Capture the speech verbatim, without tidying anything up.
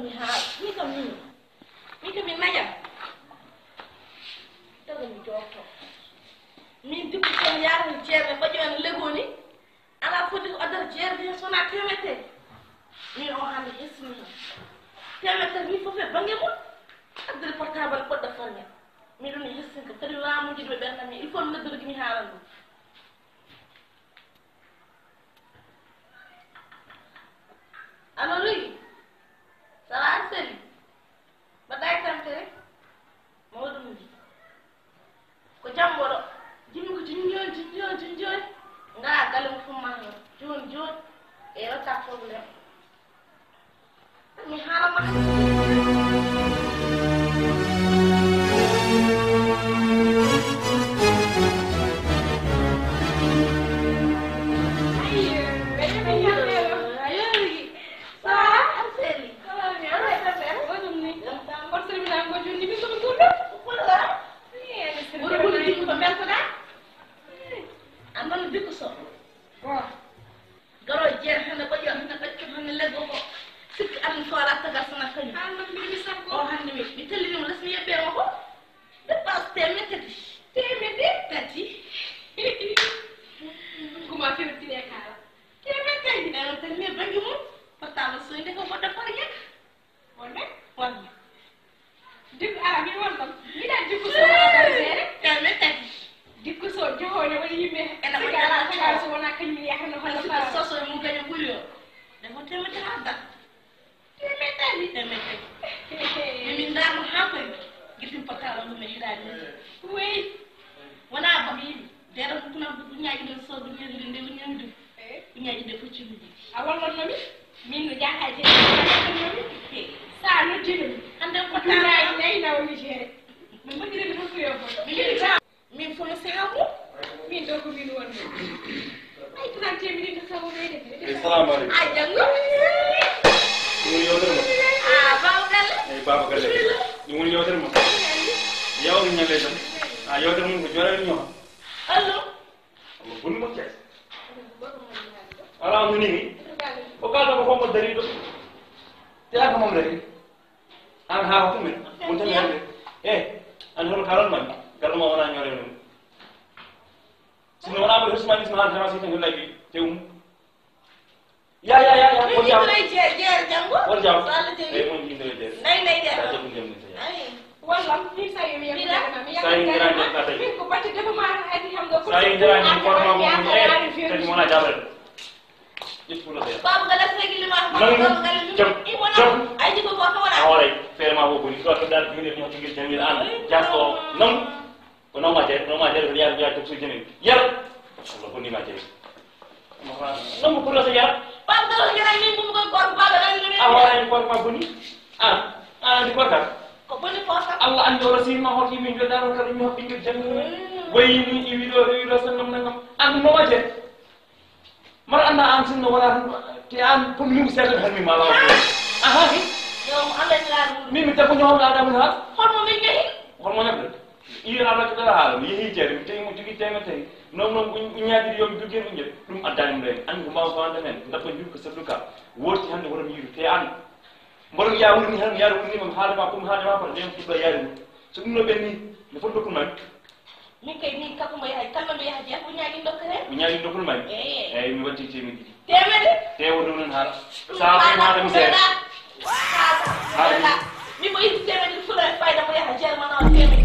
Mi haala, min kam min, min kam min najam. Taga mi jooɗto. Min debbo kam yaran jeere ɓaƴo en legoni. Ala foti ko addata jeere de sona temete. Min o hande hessini hen. Temete ni fof e bange mum. Addere portable ɓoɗɗo fanne. Miɗon hessin kam kadi mi wawa mujjude ɓe ɓernam mi. Il faut mi noddude mi haalan ɗum. Allo Rougui, ça va a selli? Mbaɗɗa e tampere? Mawɗum ni. Ko jam mboɗo. Jimmi ko jinjoy, jinjoy, jinjoy. Ngaa galle mo fumma noon. Jooni, jooni. E watta problème. Mi haala ma. Ayo, ayo, ayo, ayo. Ça va? Aɗa selli? Ça va bien. Aɗa e tampere? Ko ɗum ni. Jam tan. Kono sirminaango jooni, mi sono ɗum ɗo. Ko ɗum ɗo? Ɓuri ɓuri jikku ko mbeltoɗaa? An noon bikku so. Bon. Garo jeer hannde ɓoƴƴo hannde ɓaccu hannde leggo ko. Sikki an ko ala tagal sana kañum. An noon mbiɗa mi sakko. O hannde mi, mi tellini mo les mi yebbee ma ko. Dépense teemedde tati. Teemedde tati? Ɗum ko ma fewtine e kaala. Teemedde tati. Ɓe noon tan mi e bannge mum. Portable soyde ko goɗɗo pariya. Wonde? Wonde. Dikko, ala, min won ɗon. Mbiɗa dikko so wona bergère. Teemedde tati. Dikko so johoone woni yimɓe. Ena siga ala tagala so wona kañum yahrano hono sikki soso e mum kañum ɓuri o. Nde ko teemedde tati adda. Teemedde tati? Teemedde tati. Min min ndaarno haa koye. Gifin portable mum e heɗaani. Oui. Wona ba. Dera ko kuna ko ñaaji ɗon so ɗum ñaaji ɗon nde woni ñaaji ɗum. Eh? Ko ñaaji ɗe fof cimmi. A wallanno mi? Min no jaaha je. A wallanno mi? Eh. Sa noddino mi. Hande ko tara. Duuɓi nayi nawa mi jeere. Min moƴƴiri mi fof ko yo bon. Min fof no seha mo. Min ɗo ko min wonno. Ay trente minutes no sawo ɓeyde. Assalamu aleykum. A janngo. Ɗum woni yewtere mon. Ah, Baba Galle. Eyi, Baba Galle. Bismillah. Ɗum woni yewtere mon. Yawno ñalle jam. Ah, yewtere mon ko joɗani ñoo. Allo. Omo bonni mo kees. Alaa mo nini. O kalta ko hombo dariiɗo. Te aka mom lagi. An haa ko men. Mo tan hande. Eh, an hono kalan man. Galma wona ñore non. Sino wona ko hesma ni ma tan si tan lagi. Te um. Ya, ya, ya, ya. Won jam. Won jam. Won jam. Eyi, mon jindo e jeere. Nay, nay, jeere. Ya, jam, jam, jam. Ay. Wallam, min sa yo mi yamina. Sa yindirani en ka tawi. Min ko batte debbo ma adi ham do. Sa yindirani en korma mo. Eh, kadi mo na jabal. Ƴettu fulo de. Baba Galas regi lima. Baba Galas. Jam. Jam. Ay, jiko ko ko wala. Awore, fere ma ko boni. Ko to dar dine mo tigil jamil an. Jasto. Non. Ko noon ma jari, ko noon ma jari, ko yaar, yaar, jom suuji men. Yar! Allah bonni ma jari. Noon mo kurla so yara. Baba Galas, yara min, ɗum ko gorko, Baba Galas, min. A hoorani gorko ma boni? An, an anndi gorko? Ko boni gorko? Allah anndi o rasiima hoto min joddaano kala mi hoɓɓe ngel jam. Mm. Wayi ni, iwi ɗo, iwi ɗo, sangam nangam. An ɗum noon ma jari. Mara annda an sinno wala tan, te an pon min seeɗa tan mi mala. Aha. Yo Allah laɗu. Min mi debbo ñoom laɗa mun ha. Hormo min jehi. Hormo ñabbe. Iyo ala ko dara haala mi yehi jeere mi tawi mo jogi teemedde tawi. Non non o ñaagiri yo mi jogi mo jeere. Ɗum addani mo ɗen. An ko mbawa fawande men. Dabba jur ko sabduka. Worti hande woro mi yiru te an. Mboɗo wiya wurni tan mi yara wurni mo mi haala ma ko mi haala ma ko ɗen fuɗɗo yaari mo. So ɗum no ɓenni no foti dokkude ma. Min kay min Kakumba yahay kala mbe yaha jeex o ñaagi dokkere. O ñaagi dokkere mari. Eyi. Eyi mi watti teemedde ɗiɗi. Teemedde? Tewo ɗum noon haala. Sa ko ma ɗum seeɗa. Haala. Min mo itti teemedde fula e fayda mo yaha jeex ma nawa teemedde.